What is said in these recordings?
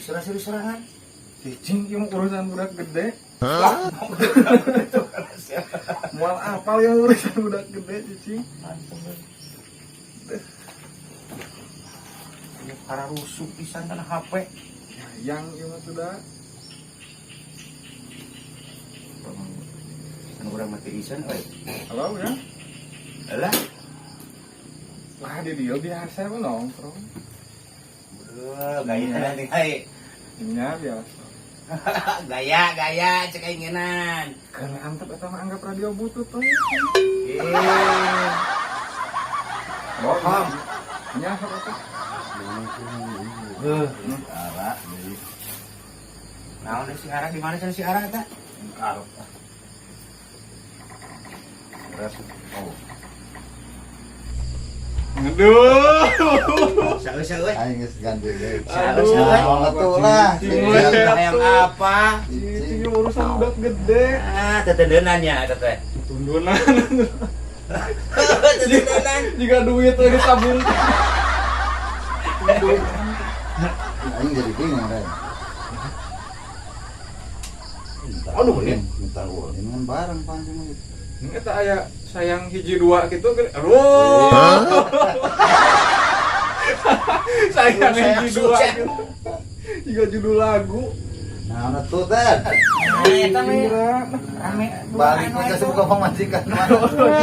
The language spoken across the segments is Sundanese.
Surah-surah sorangan. Cicing ieu mah urusan budak gede. Moal apal yang urusan budak gede cicing. Ini para rusuh pisan kana HP. Yang ieu mah sudah. Kan urang mati isan euy. Halo ya. Alah, Lah di dia biasa mah nongkrong. beuh, gaya nanti hai. Nya biasa. Gaya, gaya cek keinginan. Karena antep eta mah anggap radio butut tuh. Eh, Bohong. Nya sok atuh. heuh. Ara deui. Naon deui si Ara di mana si Ara eta? Karep. Beres. Oh. Aduh. Saeus euy. Aing geus ganti deui. Saeus euy. Naon atuh lah. Cicing. Hayang apa? Cicing urusan budak gede. Ah, tetendenan nya eta teh. Tundunan. Tetendenan. Jika duit lagi tabung. Aing jadi bingung Ren. Aduh, ulin, minta ulin kan bareng pancing gitu. Eta aya sayang hiji dua gitu. Aduh. Sayang hiji dua gitu. Jika judul lagu. Nah, atuh teh. Eta mah rame. Balik ke sebuah pamajikan mah.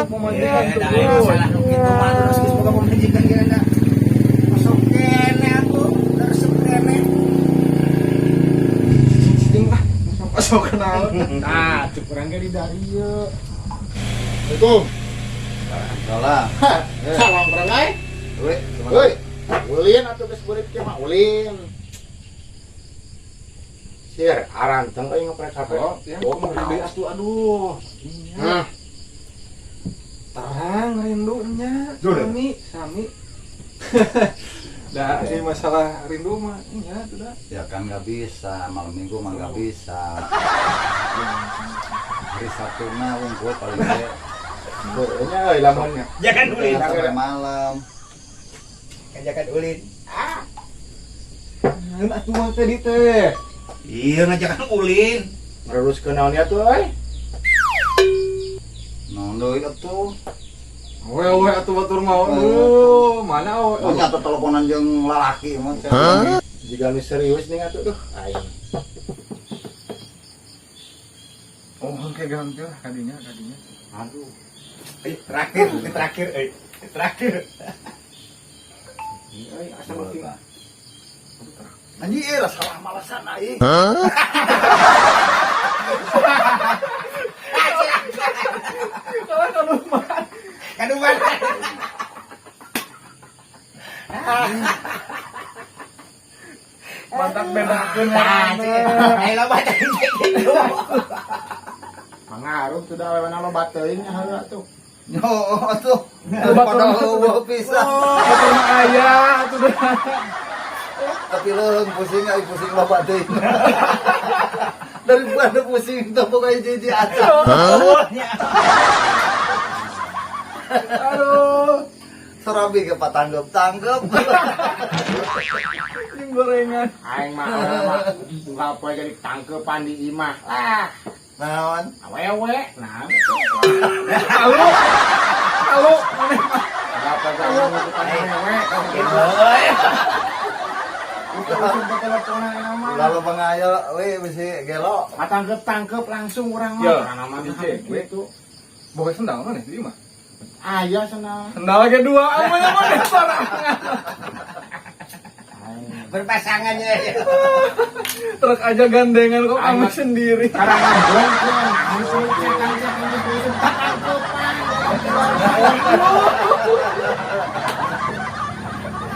Pemajikan Eh, da aya masalah nu kitu mah terus geus boga pamajikan geuna da. Masuk kene atuh, resep kene. Cicing lah. Masuk kenal. Nah, cuk urang ge di dieu. Assalamualaikum. Salah. Salam urang euy. Weh, Heuy. Ulin atuh geus burit kieu mah ulin. Sir, aranteng euy ngoprek HP. Oh, ya. Oh, Deui atuh aduh. Iya. Nah, Terang rindunya. Duh, Sami, sami. Dah, ini masalah rindu mah iya tuh dah. Ya kan nggak bisa, malam minggu mah nggak bisa. Hari Sabtu mah unggul paling ge. heueuh nya euy lamunnya. Jangan ulin. Sampai malam. Ngajakan ulin. Ah, Ngeun atuh mah tadi teh. iya ngajakan ulin. Neruskeun naon nya tuh euy? Naon deui atuh? Wewe atuh batur mau. Aduh, mana awe? Oh, nyata teleponan jeung lalaki mah. Jika nu serius nih atuh duh aing. Oh, hengke ganti lah kadinya, kadinya. Aduh. Eh, terakhir, ini terakhir, eh. Terakhir. Euy asa beuki. Anjing eh lah salah malasan aing. Salah kaduman. Kaduman. Mantap bedakeun Nah, cek. Ayo loba teh gitu. Mangaruh tuh da awewe loba teuing nya heula tuh. Yo atuh. Padahal eueuh pisan. Batur mah aya atuh dah. Tapi leuheung pusing aing pusing loba teuing. Daripada pusing teu boga hiji-hiji acan. Aduh, Serabi ke patanggep-tanggep. ini gorengan. Aing mah awewe mah unggal poe jadi tangkepan di imah. Lah, Naon? awewe. Nah, Halo. Halo, maneh mah. unggal poe jadi tangkepan awewe. Gitu. euy. Usum teleponan mah. Lalu pengayo we bisi gelo. Matangkep-tangkep langsung urang Ya, mah. Karena mah DJ, we. gitu. Boga sendal mana di imah? Aya sendal. Sendal ge duaan mah maneh sorangan. Berpasangannya. Truk aja gandengan kok kamu sendiri. Karangan dong naon sih cekan-cekan gitu tangkepan.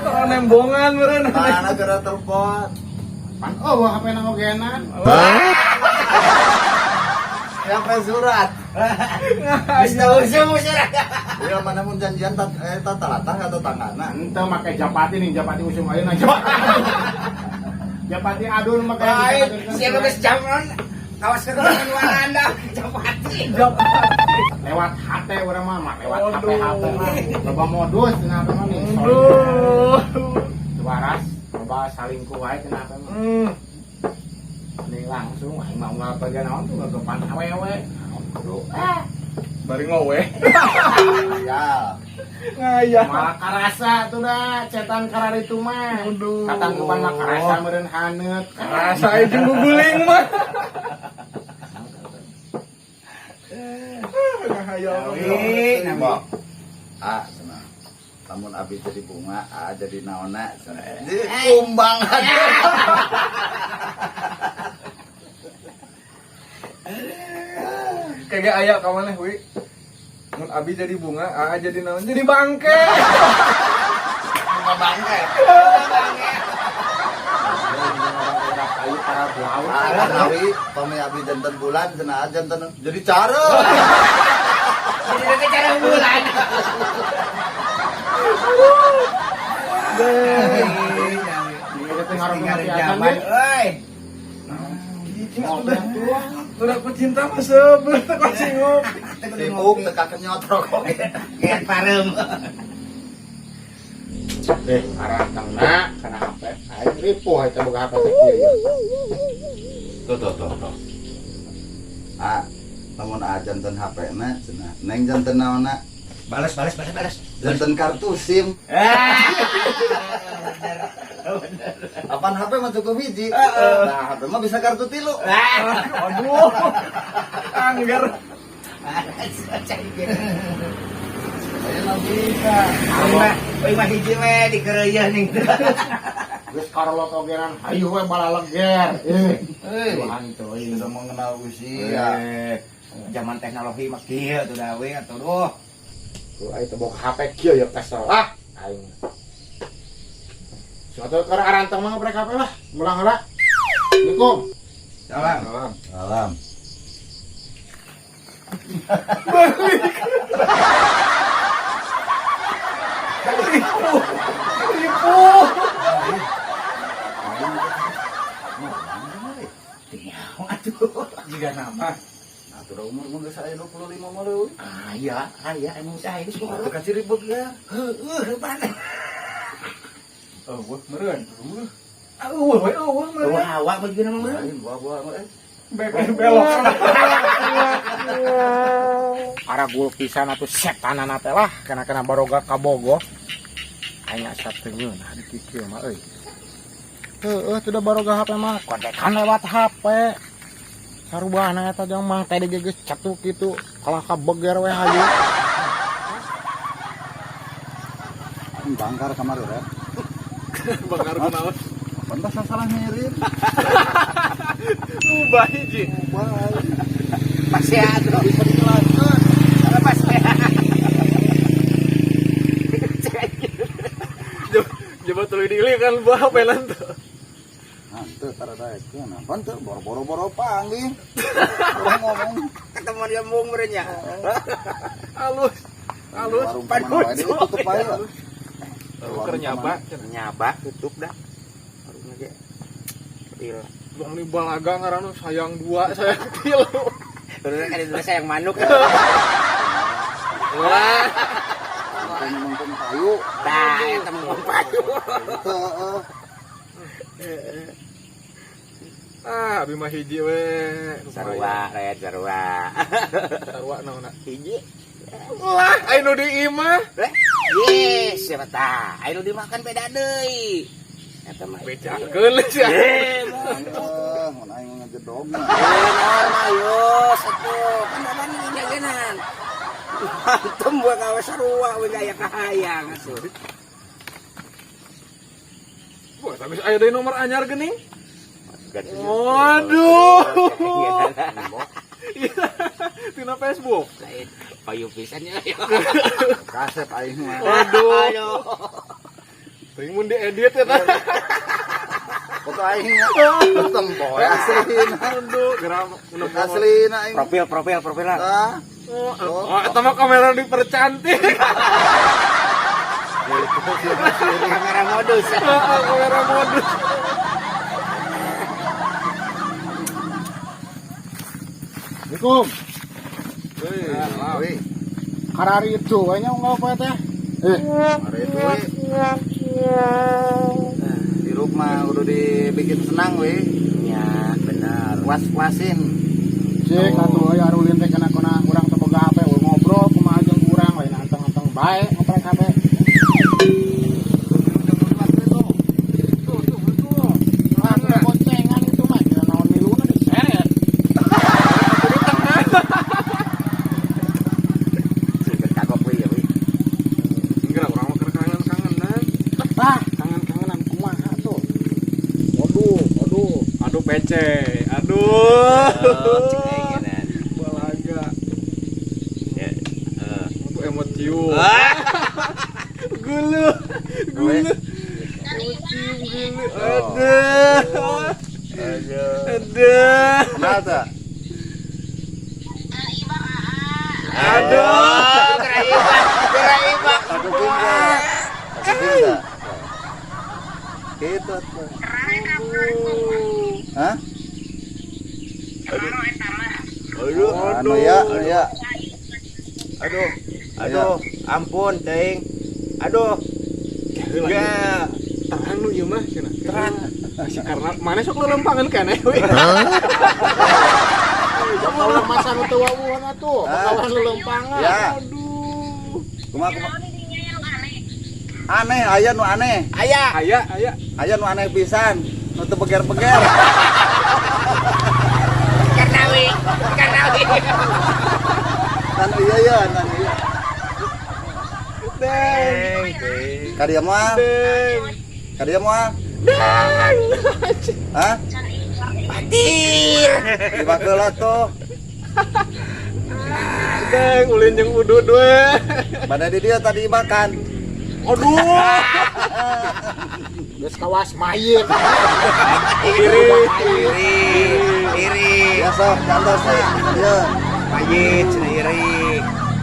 Orang nembongan meureun. Mana gara telepon. Pan oh HP na ogenan. Siapa surat? Geus teu usum surat. Ya mana mun janjian tat talatah atau tanggana. Ente make japati nih, japati usum ayeuna japati. Japati adun make. Lain, siapa geus jam naon? Kawas keturunan Walanda, japati. Lewat HT urang mah, lewat HP Aduh. HP mah. Loba modus cenah mah nih. Aduh. Waras. Coba salingkuh wae kenapa mah. Ini langsung aing mau ngapa ge naon tuh ngagapan awewe. Naon kudu. Ah, Bari ngowe. Ya. Ngayal. Malah karasa tuh dah cetan kararitu mah. Aduh. Katangkepan mah karasa meureun haneut. Rasa aja guguling mah. Ngahayal. Nawi, nawi. Mbok. Ah, cenah. Lamun abi jadi bunga, ah jadi naonna cenah. Jadi kumbang aja. Kayak aya ka maneh wi. Mun abi jadi bunga, aa jadi naon? Jadi bangke. Bunga bangke. Bunga bangke. Kayu para laut. Ah, nawi, pami abi janten bulan cenah janten jadi cara. Jadi nanti cara bulan. Ini teh ngaruh Tinggal mati zaman, acan euy. Udah aku cinta mah sebelah teh kasih ngopi. Sibuk teka kenyot rokok. Kayak parem. Eh, arantangna kana HP. Aing ripuh eta boga HP teh kieu ya. Tuh tuh tuh tuh. Ah, lamun a janten HP na cenah. Neng janten naonna? Balas, balas, balas, balas. Janten kartu SIM. Ah. Apaan HP mah cukup hiji. Nah, HP mah bisa kartu tilu. Ah. Aduh. Angger. Saya mah bisa. Euy mah hiji we dikeureuyeun ning. Geus karolot ogeran hayu we balaleger. Eh, Eh, Tuhan teuing. sudah mengenal usia. Eh, Zaman teknologi mah kieu tuh da we atuh duh. tuh aing teh boga HP kieu ya kesel ah aing. Suatu keur arantang mah ngoprek HP lah, mulang heula. Assalamualaikum. Salam. Salam. Salam. Ripuh. Ripuh. Tinggal atuh. Jika nama. Nah, tuh umur mah geus aya 25 mah leuwih. Aya, aya emang saya geus Teu kasih ribut ya. Heueuh, mana? Eueuh meureun. Eueuh. Eueuh we eueuh meureun. Eueuh hawa mah juga mah meureun. Lain buah-buah mah eh. Bebek belok. Aragul pisan atuh setanana teh lah kena-kena baroga kabogoh. Aing asa teu ngeunah di kieu mah euy. Heueuh teu da baroga HP mah kontekan lewat HP. Sarubahna eta jeung mang teh geus cetuk kitu kalah kabeger we hayu. Bangkar kamari ya. Bangkar kunaon? Pantas salah ngirim. Ubah hiji. Wah, Pas ya atuh. bisa dijelaskan. Pas ya. Coba tuluy diili kan buah HP tuh. Nah, teu tara daekeun. Apaan teu boro-boro-boro panggih. Urang ngomong Ketemu dia mung meureun nya. Halus. Halus. warung kemana wae ditutup wae lah. Keur nyaba. Nyaba tutup dah. Warungna ge. Kecil. Bang ni balaga ngaranna sayang dua, sayang tilu. Terus kan itu sayang manuk. Wah. Mengkung kayu. Tah, eta mah payu. Heeh. Ah, abi mah hiji we. Sarua, red sarua. Sarua naonna? Hiji. Lah, aya nu di imah. Eh, yes, siapa tah? Ayo dimakan beda deui. Eta mah. Bejakeun sia. Eh, mantap. Eh, mun aing ngejedog. Eh, normal yo, satu. Kan bapak ini jaganan. Mantep buat kawas sarua we gaya kahayang atuh. Wah, tapi aya deui nomor anyar geuning. Waduh. Tina Facebook. Lain payu pisan ya. Kasep aing mah. Waduh. Aduh. Teuing mun diedit ya tah. Foto aing mah. Tempo aslina. Aduh, geram Aslina aing. Profil, profil, profilan. Tah. Oh, eta mah kamera dipercantik. Kamera modus. Kamera modus. Assalamualaikum. Hei, Wih, Karari itu we nya unggal poe teh. Eh, mari itu we. Hirup mah kudu dibikin senang we. Ya, benar. Was-wasin. Cek atuh euy arulin teh kana kana urang teu boga HP we ngobrol kumaha jeung urang lain anteng-anteng bae ngoprek HP. Tuh, tuh, tuh. Ah, tuh boncengan itu mah kira naon miluna diseret. Sing kagok we ya we. Enggak, urang mah keur kangen-kangenan. Ah, kangen-kangenan kumaha tuh. Waduh, waduh. Aduh PC. Aduh. Oh, cek aing geuna. Balaga. Ya, eh. Aduh emot cium. Ah, Gulu. Gulu. Emot cium gulu. Aduh. Aduh. Aduh. Kenal tuh? Aduh. Kira ibak, kira ibak. Aku pindah. Aku pindah. Gitu tuh. Hah? Aduh, Anu ya, anu ya. aduh, aduh, ampun, teuing. Aduh. Enggak. Terang nu ieu mah cenah. Terang. Masih karena mana sok lelempangan keneh we. Bakal masa nu teu wawuhan atuh, bakalan lelempangan. Ya. Aduh. Kumaha kumaha. Aneh, aya nu aneh. Aya. Aya, aya. Aya nu aneh pisan. Nu teu beger-beger. Karnawi, Karnawi. Nan iya ya, nan iya. Deng. Ka dieu moal? Deng. Ka dieu moal? Hah? Patir. Dibakeula tuh. Deng, ulin jeung udud we. Pada di dia tadi makan. Aduh. Geus kawas mayit. Iri. Iri, iri. Ya sok, jantos nih. Iya. Mayit, cenah iri.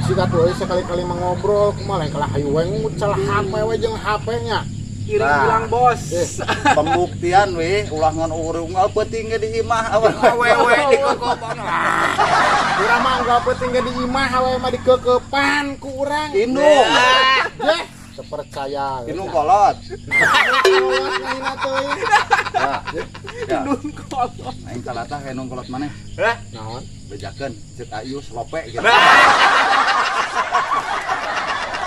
Siga tuh euy sekali-kali mah ngobrol kumaha lain kalah hayu we ngucel HP we jeung HP-nya. Iri Nah. bilang bos. Eh. Pembuktian we, ulah ngan urung peuting ge di imah Awewe di kokobon. Urang mah unggal peuting ge di imah we mah dikekepan ku urang. Indung. Yeh, sepercaya. Indung kolot. Kolot ngahina teuing. Ya. Ya. Indung kolot. Aing kalatah ka indung kolot maneh. Hah? Naon? Bejakeun ceuk Ayus lope gitu.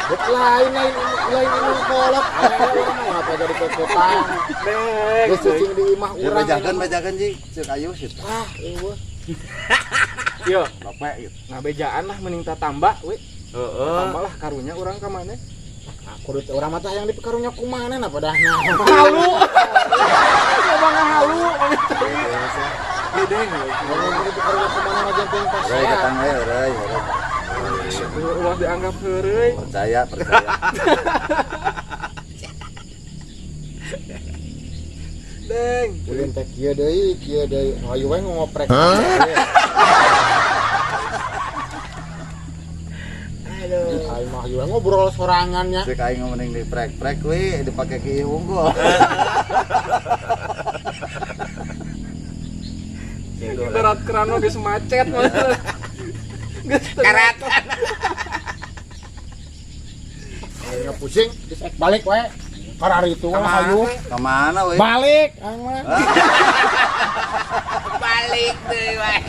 Bet lain lain lain indung kolot. Awewe urang mah apa jadi kekepan. Deng. Geus cicing di imah Ya urang. bejakeun bejakeun ji ceuk Ayus gitu. Ah, eueuh. Yo, Lope gitu. ngabejaan lah mending tatamba we. Heeh. Tambah lah karunya urang ka maneh. Aku duit urang mah tah yang dipikarunya kumaha na padahna. Halu. Coba ngahalu. Deng. Ngomong dipikarunya kumaha mah jeung teuing Heureuy pasea. ketang we heureuy heureuy. Ulah dianggap heureuy. Percaya percaya. Deng. Ulin teh kieu deui, kieu deui. Hayu we ngoprek. Aduh. Aing mah hayu we ngobrol sorangannya. Ceuk aing mending diprek-prek we dipake ki unggul. Ibarat kerano geus macet. Geus teu- Karatan. Aing pusing, geus ek balik we. Karar itu we hayu. Kemana we? Balik aing mah. Balik deui wae.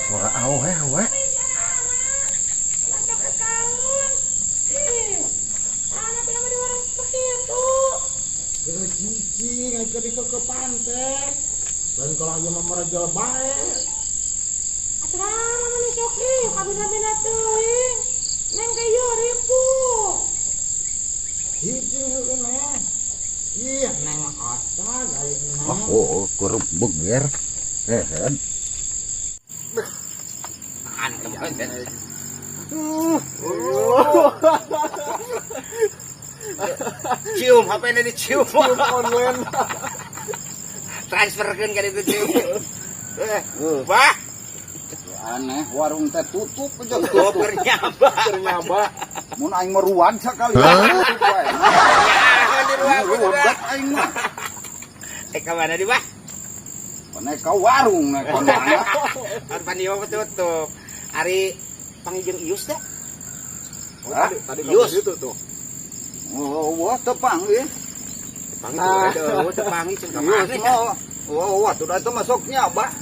Suara awe awe. Geus cicing aing keur dikekepan teh. Lain kalau aja mah merejel bae. Atuh mana sok ieu kabina-bina teuing. Neng kayo ribu. Cicing heueuh neng. Ih, neng mah astaga aing neng. Oh, keur beger. Hehehe. Mantep. Cium, HP-nya dicium. Cium online. Transferkeun ka ditu cium. Eh, Wah, Aneh, warung teh tutup aja tutup tutup. keur nyaba. Keur nyaba. Mun aing meruan sakali. Tutup wae. Ya, di ruang Ruwet aing mah. Eh, ka mana di, Bah? Naik ka warung naik ka mana? Pan ieu mah tutup. Ari panggil jeung Ius da? Oh, tadi tadi Yus. itu tuh. Oh, wah teu panggil. Panggil tuh, teu panggil cenah ka Ius mana? mah. Oh, wah tuh itu masuknya, Pak.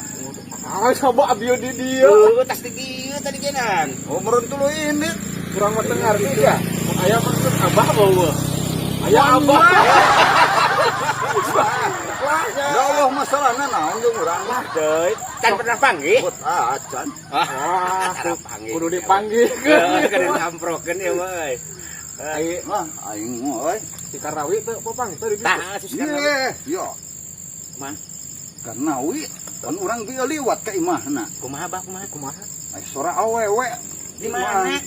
Ah, coba abio di dia. Heuh, tas di dieu tadi genan. Oh, meureun tuluy ini. Kurang mah teu ngarti ya. Mun aya maksud abah bawa. Aya abah. Ya Allah masalahna naon jeung urang mah. Deui, can pernah panggil. Bot acan. Wah, Tara panggil. kudu dipanggil. Heuh, kudu disamprokeun ieu mah euy. Ai Wah, aing mah euy. si Karnawi teu popang teu di ditu. Tah, si Karnawi. Ye, yo. Kumaha? Karnawi kan urang ge liwat ka imahna. Kumaha bah kumaha? Kumaha? Ai sora awewe. Di mana?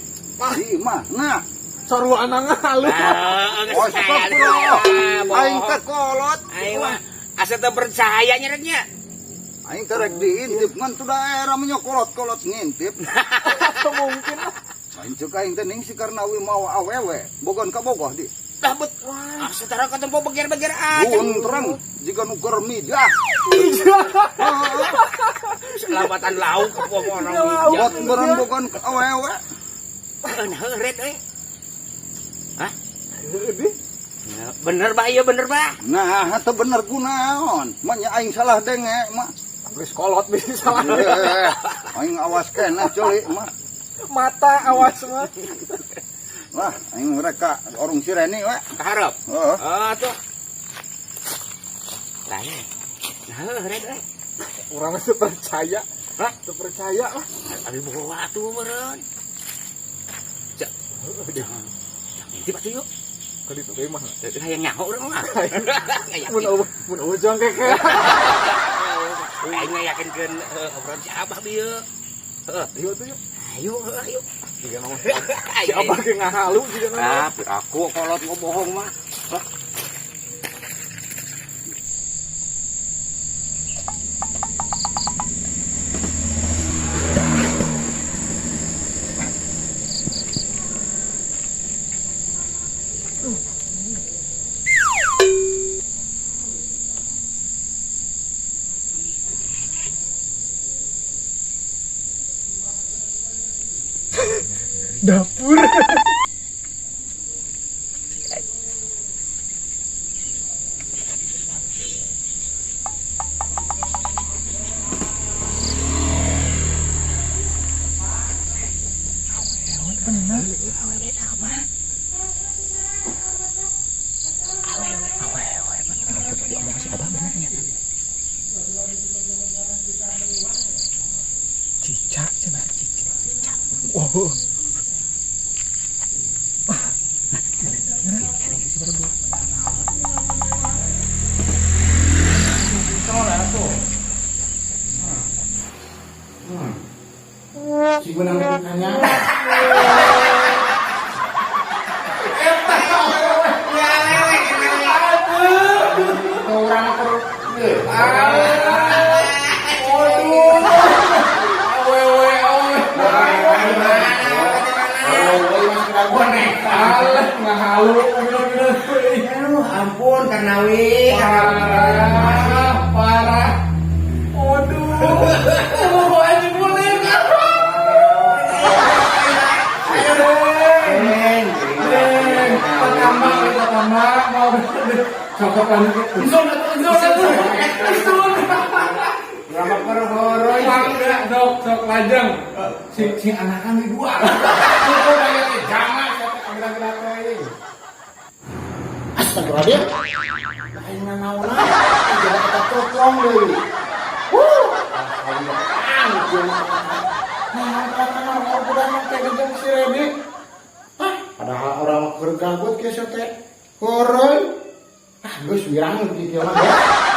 Di imahna. Sarua ngahalu. Ah, geus Oh, astagfirullah. Aing teh kolot. Aing mah asa teu percaya nyereknya. Aing teh rek diintip ngan tu daerah menyokolot-kolot ngintip. Mungkin lah. Aing cek aing teh ning si Karnawi mawa awewe, bogon ka bogoh di. Dah bet. Asa tara katempo beger-beger aja. Guntreng jiga nu keur midah. Selamatan lauk ke orang Bot meureun bogon ka awewe. Nah, heuret euy. Hah? Di. Bener bah ieu bener bah. Nah, teu bener kunaon? Mah nya aing salah denge mah. Geus kolot bisa salah. Eh, aing awas keneh ceuli mah. Mata awas mah. Lah, aing mereka orung si Reni we. Kaharep. Heeh. Oh, tuh. Lain. Nah, heuret euy. Urang mah teu percaya. Hah? Teu percaya lah. Abi bawa atuh meureun. Cek. Intip atuh yuk. Ka ditu deui mah. Hayang nyaho urang mah. Mun eueuh mun eueuh jong keke. Aing ngayakinkeun obrolan si Abah bieu. Heeh. Ayo tuh yuk. Ayo, heuh, ayo. Jiga nama si abah ge ngahalu jiga nama. Ah, aku kolot ngobohong mah. Dapur. Cicak cenah cicak. Cicak. Oh. Si benang nanya. Orang Aduh, ampun Karnawi. Parah, parah. Waduh, oh, anjing boleh. Pertama, pertama, mau cokot lanjut. Usul, usul, usul. Lama perhoroi. Mangga, sok, sok lajeng. Sing, sing anakan di dua. Itu banyak jangan saya kira-kira teuing. Astagfirullahaladzim. Lain nanaonan. Jangan kita topong deui. Wuh. Nah, kana budak teh gejeng si Redi. Hah, padahal orang mah keur gabut kieu teh. Horoi. Ah, geus wirang kieu mah.